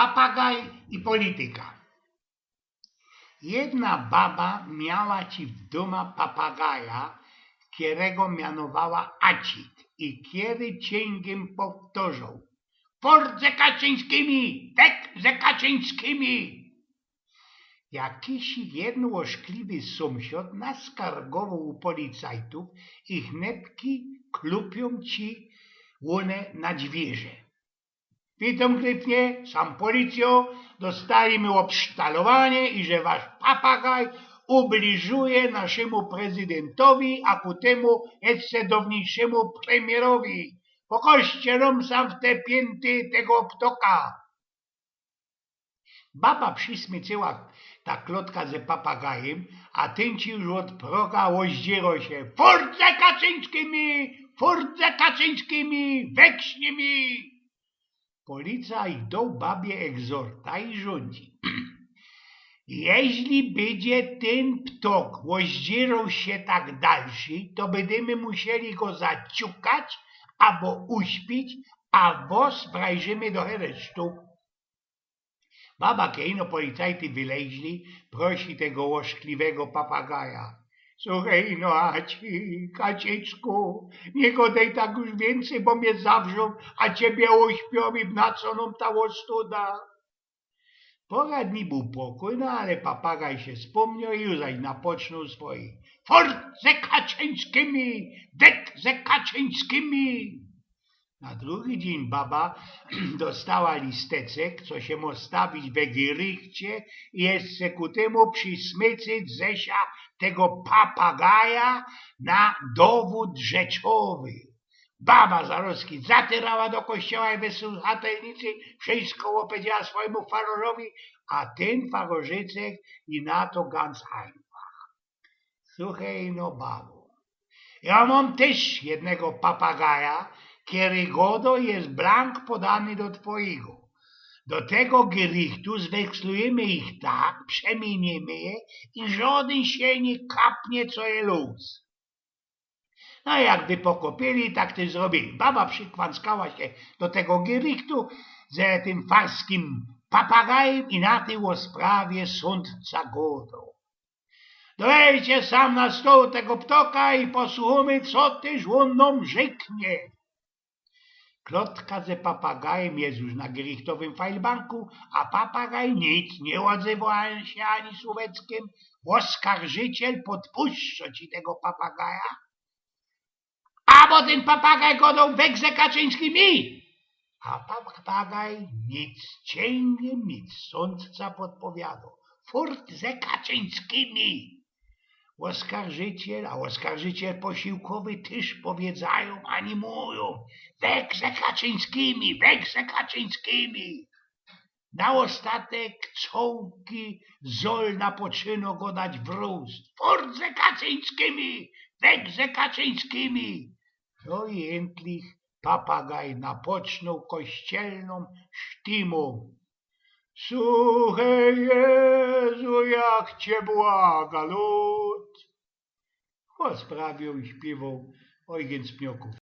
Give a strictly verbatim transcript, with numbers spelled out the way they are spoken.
Papagaj i polityka. Jedna baba miała ci w dōma papagaja, kerego mianowała Acit i kery ciyngiym powtŏrzoł: „Fort ze Kaczyńskimi! Wek ze Kaczyńskimi!” Jakiś jedyn ôszkliwy sōmsiod naskargowoł u policajtōw i hnepki klupiōm ci ône na dwiyrze. „Witōm gryfnie, sam policyjo, dostali my ôbsztalowanie, iże wasz papagaj ubliżuje naszymu prezydyntowi, a ku tymu jeszcze downyjszymu premiyrowi. Pokoście nōm sam w te piyńty tego ptoka.” Baba przismycyła ta klotka ze papagajym, a tyn ci już ôd proga ôzdziyrŏ sie: „Fort ze Kaczyńskimi! Fort ze Kaczyńskimi! Wek z nimi!” Policajt doł babie egzorta i rzōndzi: „Jeźli bydzie tyn ptok ôzdziyrŏł sie tak dalszy, to bydymy musieli go zaciukać abo uśpić, a wŏs wrajżymy do heresztu.” Baba, kej ino policajty wyleźli, prosi tego ôszkliwego papagaja: „Suchej ino, Aci, Kaczyczku, niy godej tak już wiyncyj, bo mie zawrzōm, a ciebie uśpiōm i wnacōm nōm ta ôstuda.” Pŏra dni bōł pokōj, no ale papagaj sie spōmnioł i już zaś napocznoł swojij: „Fort ze Kaczyńskimi! Wek ze Kaczyńskimi!” Na drugi dziyń baba dostała listeczek, co sie mŏ stawić we gerichcie i jeszcze ku tymu przismycyć ze sia tego papagaja na dowōd rzeczowy. Baba zarŏzki zatyrała do kościoła i we swojij chatelnicy wszysko ôpedziała swojymu farŏrzowi, a tyn farŏrzycek i na to ganz ajnfach: „Suchej no, babo, jŏ mōm tyż jednego papagaja, kery godo je blank podany do twojigo. Do tego gerichtu zwekslujymy ich tak, przemiynymy je i żŏdyn sie niy kapnie, co je lōs.” No i jak wypokopili, tak tyż zrobiyli. Baba przikwanckała sie do tego gerichtu ze tym farskim papagajym i na tyj ôsprawie sōndca godoł: „Dejcie sam na stōł tego ptoka i posuchōmy, co tyż ôn nōm rzyknie.” Klotka ze papagajym je już na gerichtowym fajlbanku, a papagaj nic, niy ôdzywŏ sie ani słōweczkiym. Ôskarżyciel podpuszczŏ ci tego papagaja, abo tyn papagaj godoł: „Wek ze Kaczyńskimi”. A papagaj nic, ciyngiym nic. Sōndca podpowiadŏ: „Fort ze Kaczyńskimi”. Ôskarżyciel, a ôskarżyciel posiłkowy tyż powiedzajōm, animujōm: „Wek ze Kaczyńskimi, wek ze Kaczyńskimi”. Na ôstatek cołki zol napoczynŏ godać wrōst: „Fort ze Kaczyńskimi, wek ze Kaczyńskimi”. No i endlich papagaj napocznōł kościelnōm sztimōm: „Suchej Jezu, jak cie błaga lud”. Chłos prawiōł i śpiywoł Ojgyn z Pniokōw.